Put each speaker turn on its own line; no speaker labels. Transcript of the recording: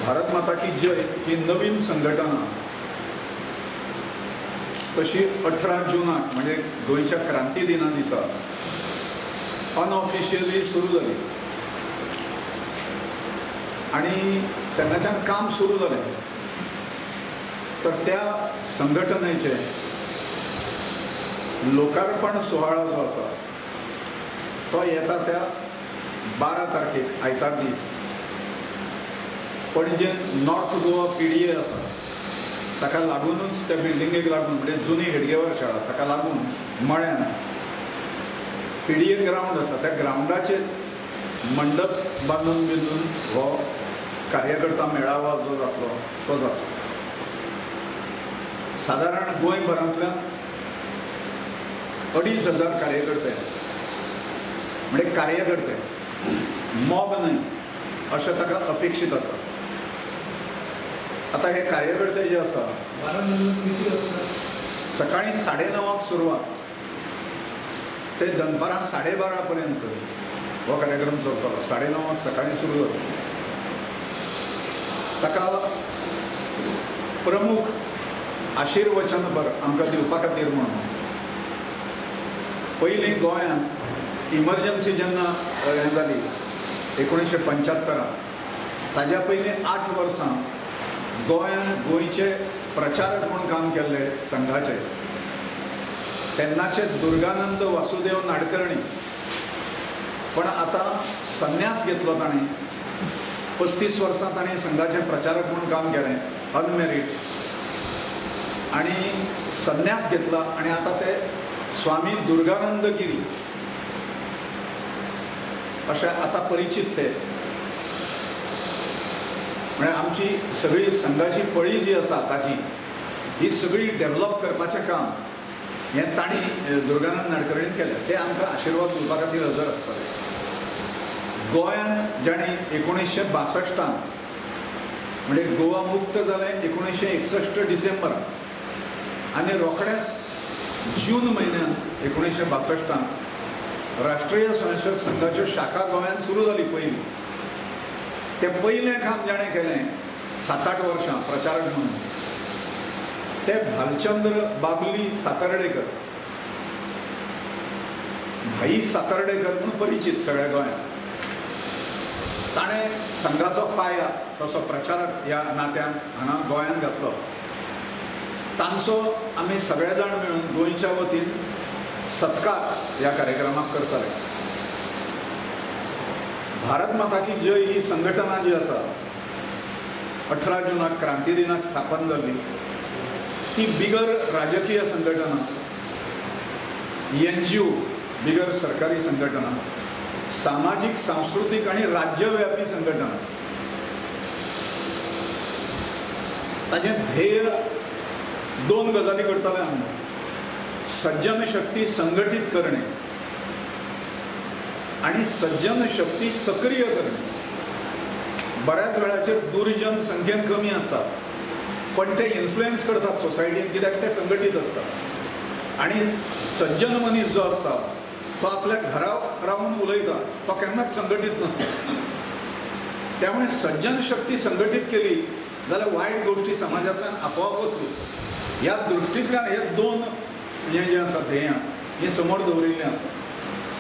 भारत माता की जय ही नवीन संघटना तशी 18 जूनाक म्हणजे गोंयच्या क्रांती दिना दिसा अनऑफिशियली सुरू जाली आनी तेन्नाच्यान काम सुरू जालें। तर त्या संघटनेचें लोकार्पण सुवाळो जो आसा तो येता त्या 12 तारखेक आयतार दीस पणजे नॉर्थ गोवा PDA आसा ताका लागूनच त्या बिल्डिंगेक लागून म्हणजे जुनी हेडगेवार शाळा ताका लागून मळ्यान PDA ground आसा त्या ग्रावंडाचेर मंडप बांदून बिंदून हो कार्यकर्ता मेळावा जो जातलो तो जातलो। सादारण गोंयभरांतल्यान 2500 कार्यकर्ते म्हणजे कार्यकर्ते मॉब न्हय अशें ताका अपेक्षीत आसा। आतां हे कार्यकर्ते जे आसा सकाळीं 9:30 सुरवात ते दनपारां 12:30 पर्यंत हो कार्यक्रम चलतलो। 9:30 सकाळीं सुरू जाता। ताका प्रमुख आशिर्वचनपर आमकां दिवपा खातीर म्हणून पयलीं गोंयांत इमर्जन्सी जेन्ना हें जाली 1975 ताज्या पयलीं 8 वर्सां गोंयांत गोंयचे प्रचारक म्हूण काम केल्ले संघाचे तेन्नाचे दुर्गानंद वासुदेव नाडकर्णी, पण आतां संन्यास घेतलो ताणें। 35 वर्सां ताणें संघाचे प्रचारक म्हूण काम केलें अनमॅरीड आनी संन्यास घेतला आनी आतां ते स्वामी दुर्गानंद गिरी अशें आतां परिचीत ते। म्हळ्यार आमची सगळी संघाची फळी जी आसा आतांची ही सगळी डेवलप करपाचें काम हें तांणी दुर्गानंद नाडकर्णीन केलें। ते आमकां आशिर्वाद दिवपा खातीर हजर आसतले। गोंयांत जांणी 1962 म्हणजे गोवा मुक्त जालें 1961 डिसेंबराक आनी रोखडेंच जून म्हयन्यान 1962 राष्ट्रीय स्वयंसेवक संघाच्यो शाखा गोंयांत सुरू जाली पयलीं। तें पयलें काम जाणें केलें 7-8 वर्सां प्रचारक म्हणून ते भालचंद्र बाबली सातार्डेकर, भाई सातार्डेकर म्हणून परिचीत सगळ्या गोंयांत। ताणें संघाचो पाया तसो प्रचारक ह्या नात्यान हांगा गोंयांत घातलो। तांचो आमी सगळे जाण मेळून गोंयच्या वतीन सत्कार ह्या कार्यक्रमाक करतले। भारत माता की जय ही संघटना जी आसा 18 जूनाक क्रांती दिनाक स्थापन जाल्ली ती बिगर राजकीय संघटना, NGO बिगर सरकारी संघटना, सामाजिक सांस्कृतिक आनी राज्यव्यापी संघटना। ताजें ध्येय 2 गजाली करताले आमी, सज्जन शक्ती संघटीत करणे आनी सज्जन शक्ती सक्रिय करणे। बऱ्याच वेळाचेर दुर्जन संख्येन कमी आसतात पण ते इन्फ्लुएन्स करतात सोसायटीन कित्याक ते संघटीत आसतात आनी सज्जन मनीस जो आसता तो आपल्या घरा रावन उलयता, तो केन्नाच संघटीत नासता। त्यामुळे सज्जन शक्ती संघटीत केली जाल्यार वायट गोश्टी समाजांतल्यान आपोआप वतल्यो। ह्या दृश्टींतल्यान हे 2 हें जें आसा ध्येयां हीं समोर दवरिल्लीं आसा।